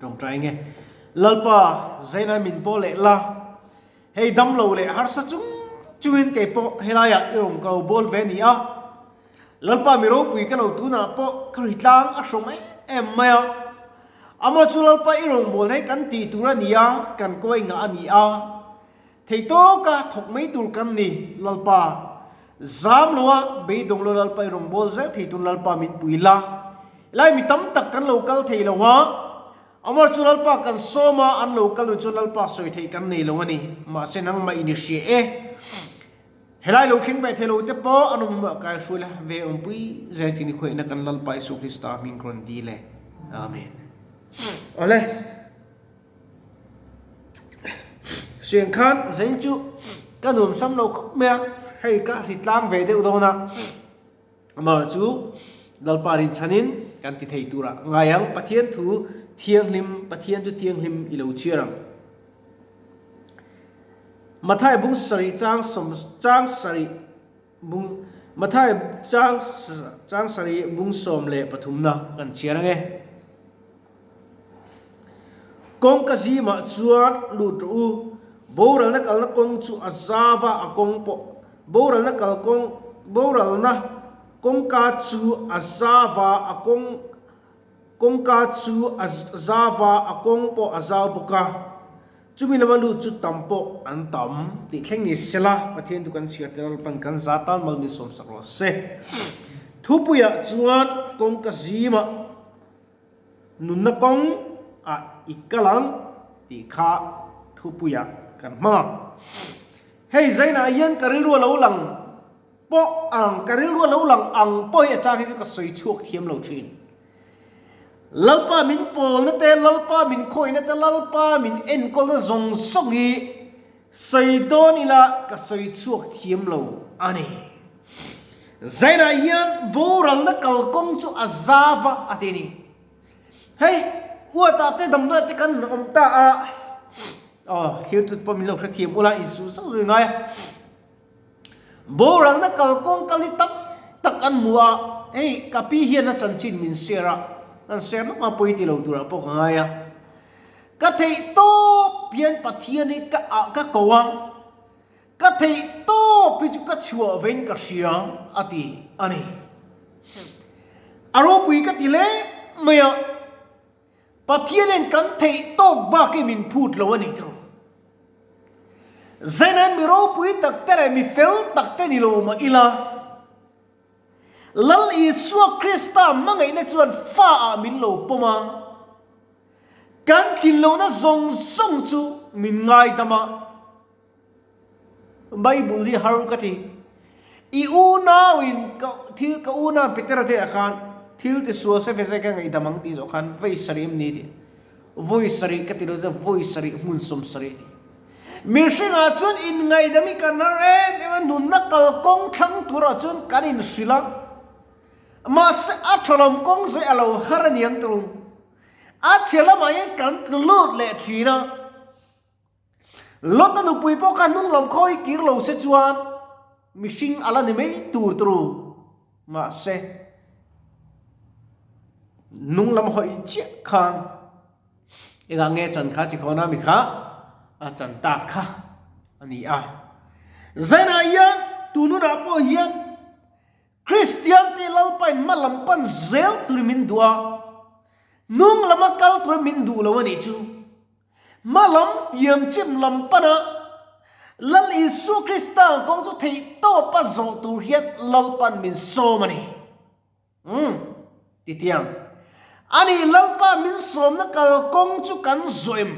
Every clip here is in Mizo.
Tawngtai nge. Lalpa, Zainai min pawl leh la. Hei damlo leh harsa chung chungin kei pawh helaiah i rawn ka lo bawl ve a ni a. Lalpa mi ropui ka lo tunah pawh ka ri tlang a hrawm em em mai a. Amah chu Lalpa i rawngbawlna hi kan tih tur a ni a, kan kawi ngah a ni a. Thei tawka thawk mai tur kan ni, Lalpa. Zam lo a, beidawng lo Lalpa i rawngbâwl zel thei tun Lalpa min pui la. Helai mi tam tak kan lo kal thei lo a, Amar chu Lalpa kan sawm a, an lo kal nu chuan Lalpa sawi theih kan nei lo a ni. Mahse nangmah in i hria e. Helai lo thleng ve thei lo te pawh an awm hmuah kai hruai la, ve awmpui zel tih ni khuaihna kan Lalpa Isu Krista hming rawn dil e. Amen. Awle. Suiang khan zain chu ka nuam sam lo khawp mai a, hei ka hri tlang ve deuh dawn a, amah chu Lalpa rinchhanin kan ti thei tur ah ngai ang, Pathian thu thianghlim, Pathian thu thianghlim i lo chhiar ang. Mathai bung sarih chang sawm chang sarih bung Mathai chang chang sarih bung 13na kan chhiar ang e. Kawngka zimah chuan lut rawh u, boralna kalna kawng chu a zau a, a kawng pawh boralna kal kawng boralna kawngka chu a zau a, a kawng kawngka chu a zau a, a kawng pawh a zau bawk a, chumi lama lut chu tam pawh an tam tih thleng ni sela Pathian chu kan chhiar tel Lalpan kan za tan mal min sawmsak rawh se. Thupuiah chuan kawngka zimah. Nunna kawng ah i kal ang tih kha thupuiah kan hmang ang. Hei zainah hian ka rilru a lo lang pawh ang, ka rilru a lo lang ang pawh hi a chang hi chu ka sawi chhuak thiam lo thin. Lalpa min pawlna te, Lalpa min khawihna te, Lalpa min enkawlna zawng zawng hi sawi dawn ila ka sawi chhuak thiam lo a ni. Zainah hian boralna kalkawng chu a zau a, a ti a ni. Hei, uatah te damdawi te kan awm ta a, aw, thlir tut pawh min lo hrethiam ula, insuh zauh zauh i ngai a. Boralna kalkawng kal hi tam tak an hmu a, hei ka pi hian a chanchin min share a, kan share lawk a pawi ti lo turah pawh ka ngai a. Ka theih tawp hian Pathian hi ka ah ka ko a. Ka theih tawp hi chu ka chhuah vein ka hria a ti a ni. A ropui ka ti hle mai a, Pathianin kan theih tawk bak hi min phut lo a ni tawh. Zainain mi ropui tak te leh mi fel tak te ni lo mah ila, Lal Isua Krista hmangaihna chuan fa ah min lo pawm a, kan tlinlohna zawng zawng chu min ngaidam a. Bible hi har ka ti. I unauin ka thil ka unau Petera te ah khan thil ti sual se ve se ka ngaihdam ang tih zawh khan vawi sarih em ni tih. Vawi sarih ka ti lo chuan vawi sarih hmun 70 tih. Mihringah chuan inngaihdam hi kan har em em a, nunna kalkawng thlang turah chuan kan inhrilh a. Mahse a tha lam kawng zawih a lo har a niang tur. A chhia lamah hian kan tlu lut leh thin a. Lota nupui pawh kha hnung lam khawi kir lo se chuan mihring a la ni mai tur turu. Mahse, hnung lam hawi chiah khan engah nge chan kha chi khawn a mi kha a chan tak kha a ni a. Zainah hian tun hunah pawh hian Kristian te Lalpain hma lam pan zel turin min duh a, hnung lama kal turin min duh lo a nih chu. Hma lam tiam chim lam pana Lal Isua Krista kawng chu theih tawpa zawh tur hian Lalpan min sawm a ni. Umm, titiang. Ani Lalpa min sawmna kalkawng chu kan zawh em?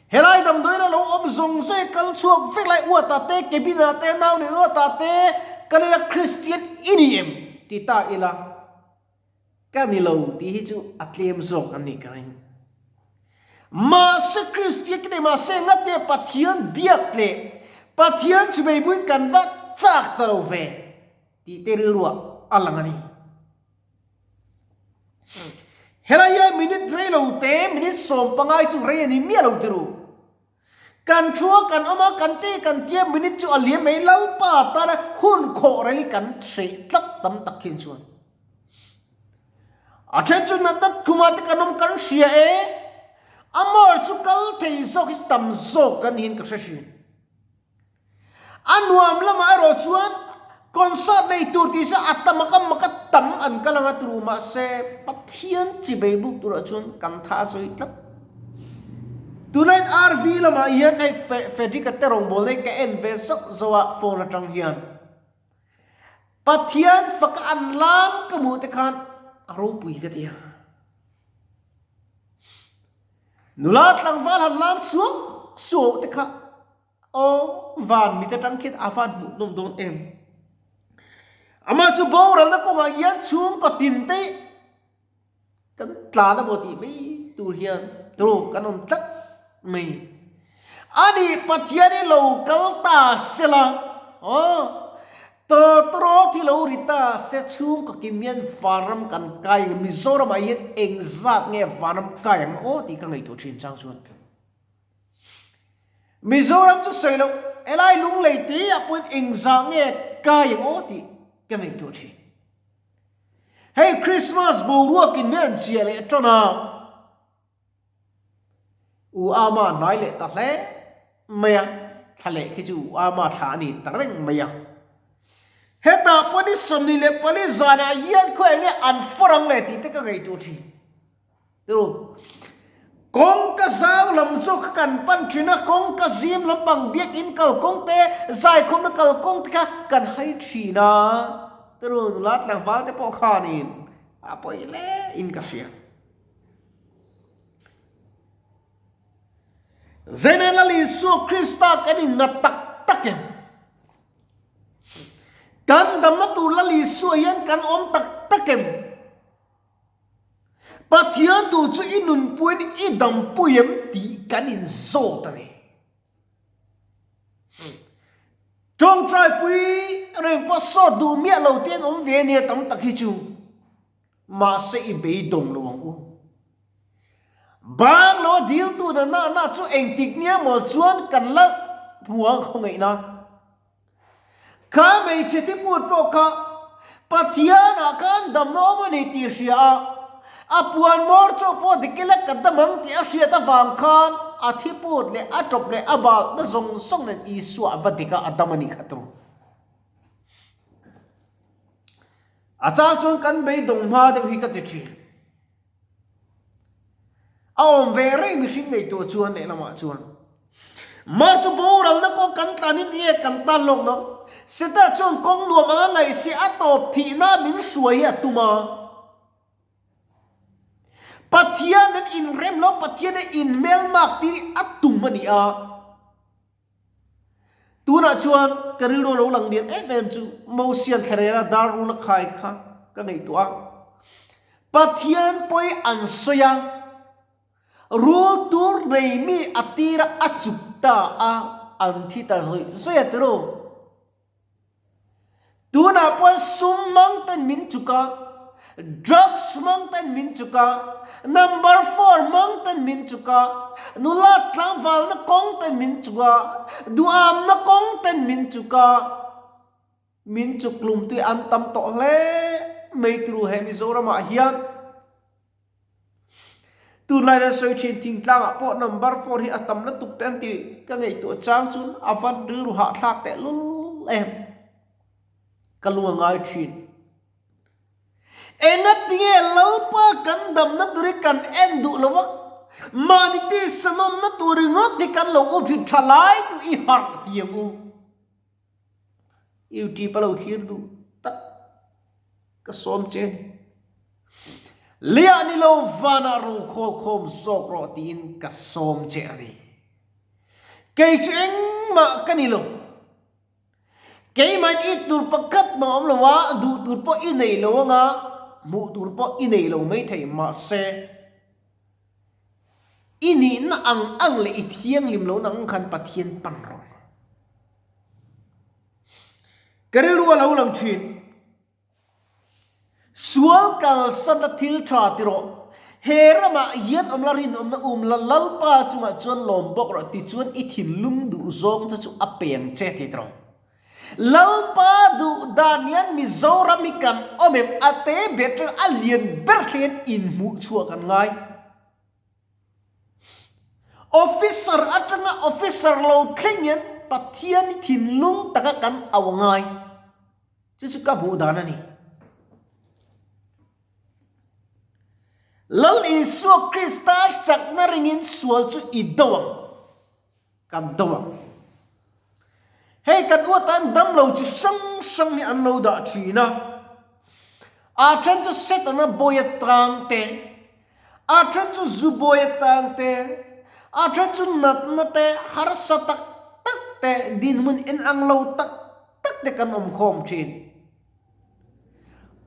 Helai damdawiin a lo awm zawng zawng kal chhuak vek lai uatah te, cabin-ah te, nau nei uatah te, kan ila Kristian i ni em? ti ta ila. Ka ni lo tih hi chu a tlem zawk an nih ka ring. Mahse Kristian ka ni mahse ngate Pathian biak leh Pathian chhibeipui kan va chak ta lo ve tih te rilruah a lang a ni. Helai hian minute rei lo te minute 15 chu rei a ni miah lo ti ru. Kan thu a kan awm a, kan te kan tia minute chu a liam mai Lalpa tana hun khawh rel hi kan hreh tlat tam tak khin chuan. A then chu natna khumah te kan awm kan hria e, a mawr chu kal thei zawk hi tam zawk kan niin ka hre thin. A nuam lamah erawh chuan concert nei tur tih se a tam a ka mak a tam an kal anga turu mahse Pathian chi bei buk turah chuan kan tha a sawi tlat. Tunlaiin RV lamah hian hei Frederick-a te rawngbawlna hi ka en ve zauh zauh a phone atang hian. Pathian faka an lam ka hmuh te khan a ropui ka ti a. Nula tlangval han lam suau suau te kha aw van mit atang khian a van hmuh nawm dawn em. Amah chu boralna kawngah hian chhungkaw tin te Kan tlan a maw tih mai tur hian turu kan awm tlat mai. Ani Pathian hi lo kal ta sela aw tawtawrawt hi lo ri ta se chhungkaw kim hian vanram kan kai ang Mizoramah hian engzat nge vanram kai ang aw tih ka ngaihtuah thin chang chuan. Mizoram chu sawi loh helai lunglei te ah pawhin engzah nge kai ang aw tih ka ngaihtuah thin. Hei Christmas boruak in an chiah leh tan a, U Ama hnai leh ta hle mai a, thla leh khi chu U Ama thla a ni ta reng mai a. Hetah pawh ni 24 zanah hian khaw enge an fawr ang leh tih te ka ngaihtuah thin. Chu kawngka zau lam zawk kha kan pan thin a, kawngka zim lampang biakinn kalkawng te, zaikhawmna kalkawng te kha kan hai thin a, turu nula tlangval te pawh khanin a pawi hle in ka hria. Zenel Lal Isua Krista kan inngat tak tak em? Kan damna tur Lal Isua hian kan awm tak tak em? Pathian tu chu i nunpuiin i dampui em tih kan inzawt a ni. Tawngtaipui reng pawh sawt duh miah lo te an awm ve ania tam tak hi chu. Mahse i beidawng lo ang u. Bang lo a diltu na na na chu engtik nge maw chuan kan la hmu ang khawngaihna. Kha hmeichhe thi put pawh kha Pathianah khan damna awm a ni tih hria a, a puan mawr chauh pawh dik ila ka dam ang tih a hriat avang khan a thi put leh a tawp leh a bakna zawng zawng nen Isua a va dik a, a dam a ni kha tur. A chang chuan kan beidawng hma deuh hi ka ti thin. A awm ve reng mihring ngaihtuah chuan lehlamah chuan Mar chu boralna kawng kan tlanin nge kan tan lawk no? Seta chuan kawng nuam anga ngaihsi a tawp thihna min hruai hi a tum a. Pathian an inrem lo, Pathian a inhmelmak tir hi a tum a ni a. Tunah chuan ka rilru lo lang lian em em chu Mosian thlarela dar rul a khai kha ka ngaihtuah a. Pathian pawi an sawi a, rul tur nei mi a tira a chuk ta a, an thi ta zawih zawih a tiraw? Tunah pawh sum hmang ten min chuk a, drugs hmang ten min chuk a, number four hmang ten min chuk a, nula tlangvalna kawng ten min chuk a, duhamna kawng ten min chuk a, min chuk hlum tui an tam tawh hle mai turu he Mizoramah hian. Tunlai nan sawi thin thingtlangah pawh number four hi a tam lutuk te an ti ka ngaihtuah chang chuan a van rilru hahthlak teh lul em ka lung a ngai thin. Engatinge Lalpa kan damna tur hi kan en duh lo a, mahni tisa nawmna tur ringawt hi kan lo u thin tha lai tu i harh ti ang u. YouTube a lo thlir duh tak ka sawm che a ni. Leiah ni lo vanah ro khawl khawm zawk rawh tiin ka sawm che a ni. Kei chu engmah ka ni lo. Keimahin it tur pakhat mah awm lo a, duh tur pawh i nei lo anga, hmuh tur pawh i nei lo maithei mahse i nihna ang ang leh i thianghlim lohna ang khan Pathian pan rawh. Ka rilru a lo lang thin. Sual kalsanna thil tha ti rawh. He ramah hian awm la rinawmna um la Lalpa chungah chuan lawm bawk rawh tichuan i thinlung duh zawng che chu a peng che ti rawh. Lalpa duh dan hian Mizoram hi kan awm em? A te ber thleng a lian ber thlengin inhmuh chhuah kan ngai. Officer atanga officer lo thleng hian Pathian hi thinlung taka kan au a ngai. Chu chu ka hmuh dan a ni. Lal Isua Krista chakna ringin sual chu i do ang. Kan do ang. Hei kan uatan damlo chi hrang hrang hi an lo dah thin a. A then chu Setana bawi atang te, a then chu zu bawi atang te, a then chu natna te, harsa tak tak te, dinhmun inang lo tak tak te kan awm khawm thin.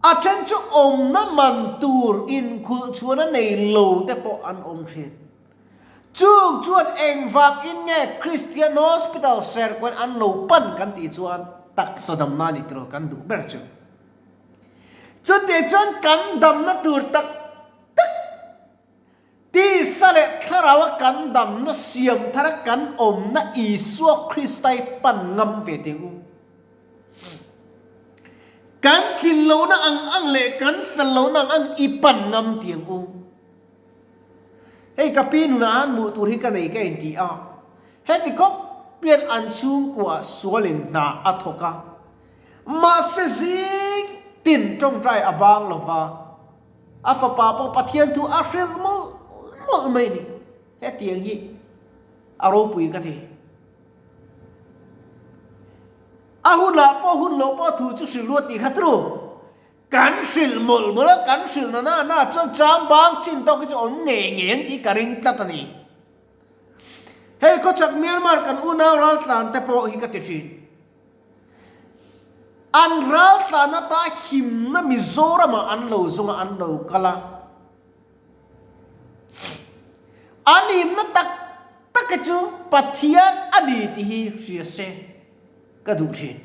A then chu awmna man tur inkhulh chhuahna nei lo te pawh an awm thin. Chung chuan engvang in nge Christian Hospital Serkawn an lo pan kan tih chuan taksa damna ni tiraw kan duh ber chu. Chutih chuan kan damna tur tak tak Tisa leh Thlaraua kan damna siam thara kan awmna Isua Krista hi pan ngam ve teh u. Kan tlin lohna ang ang leh kan fel lohna ang ang i pan ngam tih ang u. Hei ka pi nunah han hmuh tur hi ka nei ka inti a, heti khawp hian an chhungkua sualin hna a thawk a, mahse zing tin tawngtai a bang lova, A fapa pawh Pathian thu a hrilh mawlh mawlh mai a ni. Hetiang hi a ropui ka ti. A hunah pawh hun loh pawh thu chu hrilh ruat tih kha tru. Kan hrilh mawlh mawlh a, kan hrilh na na na chuan chambang chin tawk hi chu awm ngei ngei ang tih ka ring tlat a ni. Hei khawchhak Myanmar kan unau raltlan te pawh hi ka ti thin. An raltlan ata himna Mizoramah an lo zawng a, an lo kal a. An himna tak tak hi chu Pathian a ni tih hi hria se ka duh thin.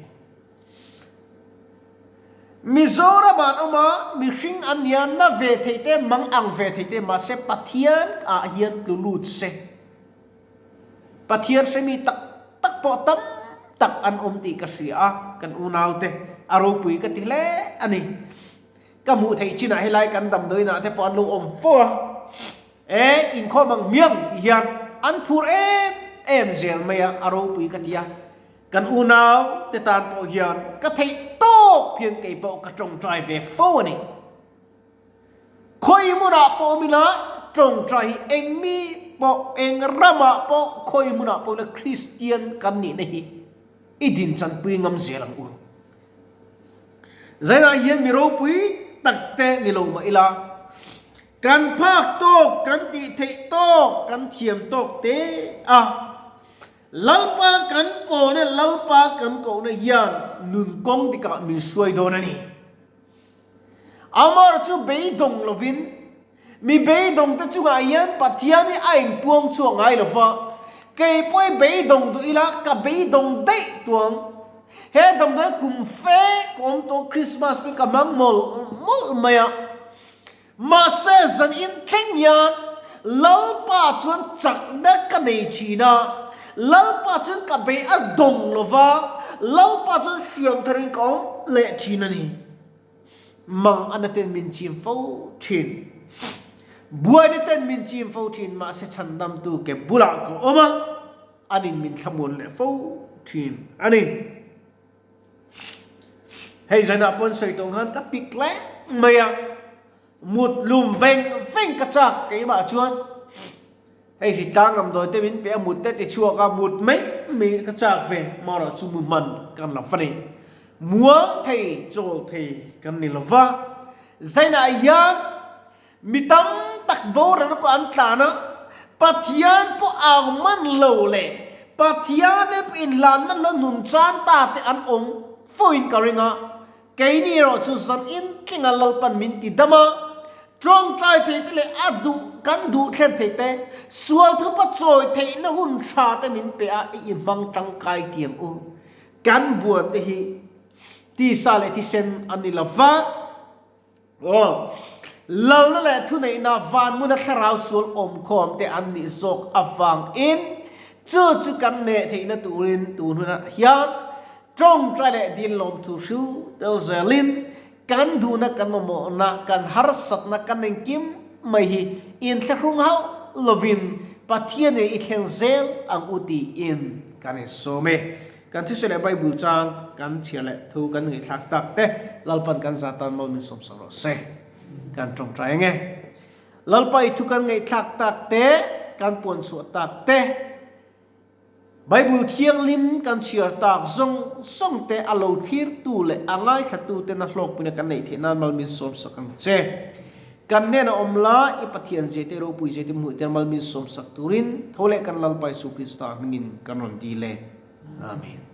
Mizoramah an awm a, mihring an nia, na ve thei te, mang ang ve thei te, mahse Pathian ah hian tlu lut se. Pathian hremi tak tak pawh tam tak an awm tih ka hria a, kan unaute a ropui ka ti hle a ni. Ka hmuh theih chinah helai kan damdawiinah te pawh an lo awm fo a, e inkhawm ang miang tih hian an phur em em zel mai a, a ropui ka ti a. Kan unaute tan pawh hian ka theih tawp hian kei pawh ka tawngtai ve fo a ni. Khawi hmunah pawh awm ila tawngtai hi eng mi pawh, eng ramah pawh, khawi hmunah pawh ila Kristian kan nihna hi i dinchanpui ngam zel ang u. Zainah hian mi ropui tak te ni lo mah ila, kan phak tawk, kan tih theih tawk, kan thiam tawk te a Lalpa kan pawlna, Lalpa kan kohna hian nun kawng dikah min hruai dawn a ni. Amar chu beidawng lovin, mi beidawngte chungah hian Pathian hi a inpuang chhuak ngai lo va, kei pawh hi beidawng duh ila ka beidawng daih tuang. He damdawi kum fe ka awm tawh Christmas pawh ka hmang mawlh mawlh mai a. Mahse zan in thleng hian Lalpa chuan chakna ka nei thin a, Lalpa chuan ka bei a dawng lo va, Lalpa chuan siam tharin ka awm leh thin a ni. Mang ana ten min chim fo thin. Buaina ten min chim fo thin, mahse chhandamtu ke bulah ka awm a, anin min thlamuan leh fo thin a ni. Hei zanah pawn sawi tawh khan ka pik leh mai a, mut lum veng veng ka chak keimah chuan hei hri tlang damdawi te min pe a mut te ti chhuak a mut mai mai ka chak ve marawh chu mu hman kan lo va nei muang thei chawl thei kan ni lo va zainah hian Mi tam tak boralna pawh an tlan a, Pathian pawh au man lo leh Pathian nen pawh inhlan man lo nun chan ta te an awm foin ka ring a, keini erawh chu zan intlinga Lalpan min ti dam a, tawngtai thei te leh a duh kan duh thlen thei te, sual thupa chawi theihna hun tha te min pe a, i inhmang tangkai tiang u. Kan buan te hi tisa leh thisen a ni lo va. Aw, lalna leh thuneihna vanhmuna thlarau sual awmkhawm te an nih zawk avangin chu chu kan neh theihna turin tun hunah hian. Tawngtai leh dil lawmthu hril tel zelin kan duhna kan mamawhna kan harsatna kan engkim mai hi inthlahrung hauh lovin Pathian in i thleng zel ang u tiin kan insawm e. Kan thusawi leh Bible chang kan chhiar leh thu kan ngaihthlak tak te Lalpan kan zah tan mal min sawmsak rawh se. Kan tawngtai ang e. Lalpa i thu kan ngaihthlak tak te kan puanchhuah tak te Bible thianghlim kan chhiar tak zawng zawng te a lo thlirtu leh a ngaithlatute na hlawkpuina kan neih theih nan mal min sawmsak ang che. Kan hnenah awm la, i Pathian zia te ropui zia te hmuh tir mal min sawmsak turin tho leh kan Lalpa Isu Krista hmingin kan rawn dil e. Amen.